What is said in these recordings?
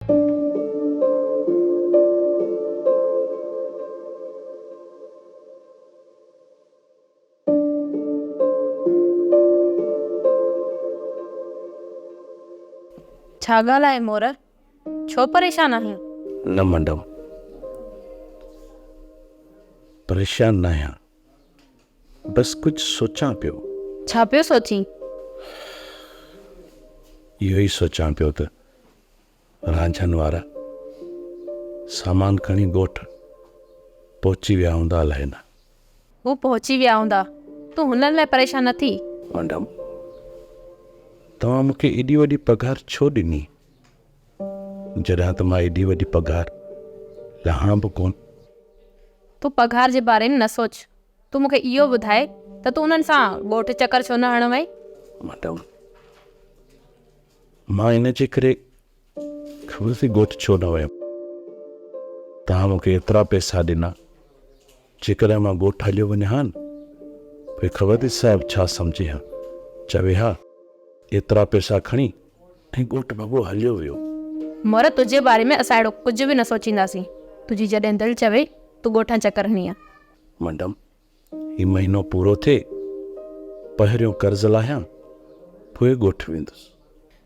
ڇا ڳالهه آهي مور؟ ڇو پريشان آهين؟ نه مئڊم، پريشان ناهيان. بس ڪجهه سوچان پيو. ڇا پيو سوچين؟ اهو ئي سوچان پيو ته رانجهن وارا سامان کڻي ڳوٺ پهچي ويا هوندا الائي نه. هو پهچي ويا هوندا. تون هنن لاء پريشان نه ٿي. مئڊم، توهان مون کي ايڏي وڏي پگهار ڇو ڏني؟ جڏهن ته مان ايڏي وڏي پگهار لهان به ڪونه. تون پگهار جي باري ۾ نه سوچ. تون مون کي اهو ٻڌاء ته تون انهن سان ڳوٺ چڪر ڇو نه هڻڻ وئين؟ مئڊم، مان ان جي ڪري خبر اٿئي ڳوٺ ڇو نه ويم. توهان مون کي ايترا پئسا ڏنا، جيڪڏهن مان ڳوٺ هليو وڃان ها نه، پوء خبر اٿئي صاحب ڇا سمجهي ها؟ چوي ها، ايترا پئسا کڻي ۽ ڳوٺ ڀڳو هليو ويو. مور، تنهنجي باري ۾ اسان اهڙو ڪجهه به نه سوچينداسين. تنهنجي جڏهن دل چوي، تون ڳوٺان چڪر هڻي آ. مئڊم، هي مهينو پورو ٿئي، پهريون قرض لاهيان، پوء ڳوٺ ويندس.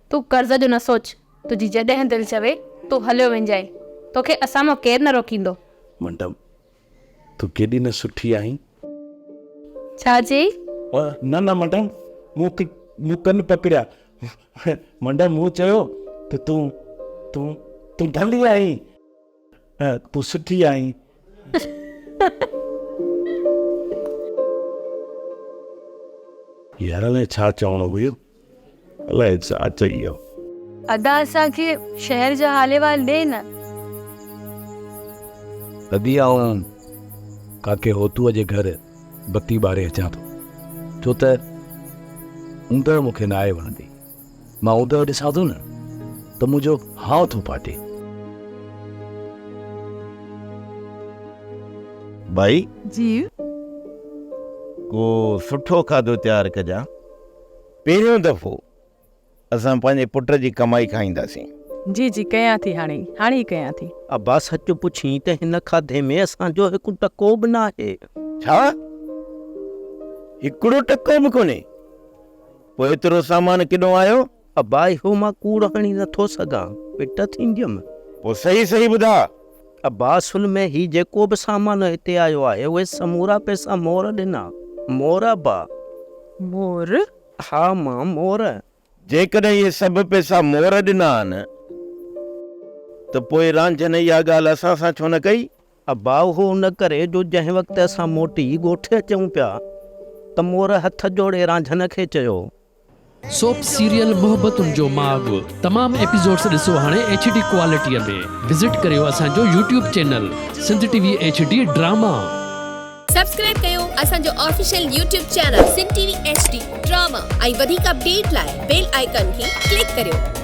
تون قرض جو نه سوچ، تنهنجي جڏهن دل چوي، تون هليو وڃجانء. توکي اسان مان ڪير نه روڪيندو. مئڊم، تون ڪيڏي نه سٺي آهين. ڇا چيئي؟ نه نه مئڊم، مون مون ڪن پڪڙيا. مئڊم، مون چيو ته تون تون تون ڀلي آهين. تون سٺي آهين. يار الائي ڇا چوڻو هيو الائي ڇا چئي ويو. ادا اسان کي شهر جا حال احوال ڏي نه. ادي آئون ڪاڪي هوتوء جي گهر بتي ٻاري اچان ٿو ڇو ته اوندهه مون کي ناهي وڻندي. مان اوندهه ڏسان ٿو نه ته منهنجو هانء ٿو ڦاٽي. ڀائي. جي. ڪو سٺو کاڌو تيار ڪجان. پهريون دفعو اسان پنهنجي پٽ جي ڪمائي کائينداسين. جي جي ڪيان ٿي هاڻي ئي هاڻي ئي ڪيان ٿي. ابا سچ پڇين ته هن کاڌي ۾ اسان جو هڪ ٽڪو به ناهي. ڇا؟ هڪڙو ٽڪو به ڪونهي؟ پوء ايترو سامان ڪيڏو آيو؟ ابا اهو مان ڪوڙ هڻي نٿو سگهان، پٽ ٿينديم. پوء صحيح صحيح ٻڌاء. ابا اصل ۾ هي جيڪو به سامان هتي آيو آهي اهي سمورا پئسا مور ڏنا. مور ابا. مور؟ ها مان مور. جيڪڏهن اهي سڀ پئسا مور ڏنا آهن ته پوء رانجهن اها ڳالهه اسان سان ڇو نه ڪئي؟ ابا اهو ان ڪري جو جنهن وقت اسان موٽي ڳوٺ اچون پيا ته مور هٿ جوڙي رانجهن کي چيو. سوپ سيريل محبتن جو ماڳ تمام ايپيسوڊس ڏسو هاڻي ايڇ ڊي ڪوالٽي ۾ وزٽ ڪريو اسان جو YouTube channel Sindh T V H D drama. Subscribe ڪيو اسان جو official YouTube channel Sindh T V H D drama ۽ وڌيڪ اپڊيٽ لاء بيل آئيڪان کي ڪلڪ ڪريو.